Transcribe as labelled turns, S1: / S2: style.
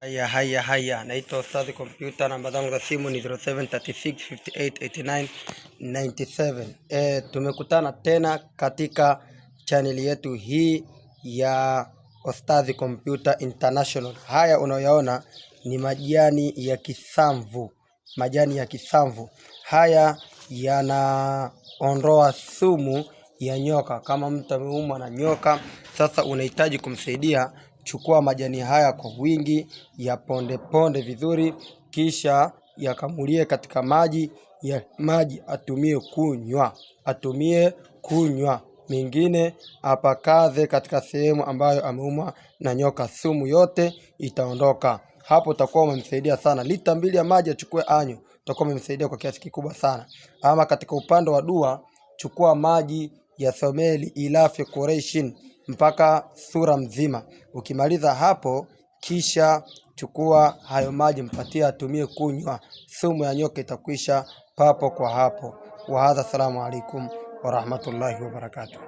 S1: Haya haya haya, naitwa Ustadhi Kompyuta, namba zangu za simu ni 0736588997. Tumekutana tena katika chaneli yetu hii ya Ustadhi Kompyuta International. Haya unayoyaona ni majani ya kisamvu, majani ya kisamvu haya yanaondoa sumu ya nyoka. Kama mtu ameumwa na nyoka, sasa unahitaji kumsaidia, chukua majani haya kwa wingi, yaponde ponde vizuri, kisha yakamulie katika maji ya maji, atumie kunywa, atumie kunywa mengine apakaze katika sehemu ambayo ameumwa na nyoka, sumu yote itaondoka. Hapo utakuwa umemsaidia sana. Lita 2 ya maji achukue anywe, utakuwa umemsaidia kwa kiasi kikubwa sana. Ama katika upande wa dua, chukua maji ya someli ilafi Quraishin mpaka sura mzima. Ukimaliza hapo, kisha chukua hayo maji mpatie atumie kunywa, sumu ya nyoka itakwisha papo kwa hapo. Wahadha, salamu alaikum warahmatullahi wabarakatuh.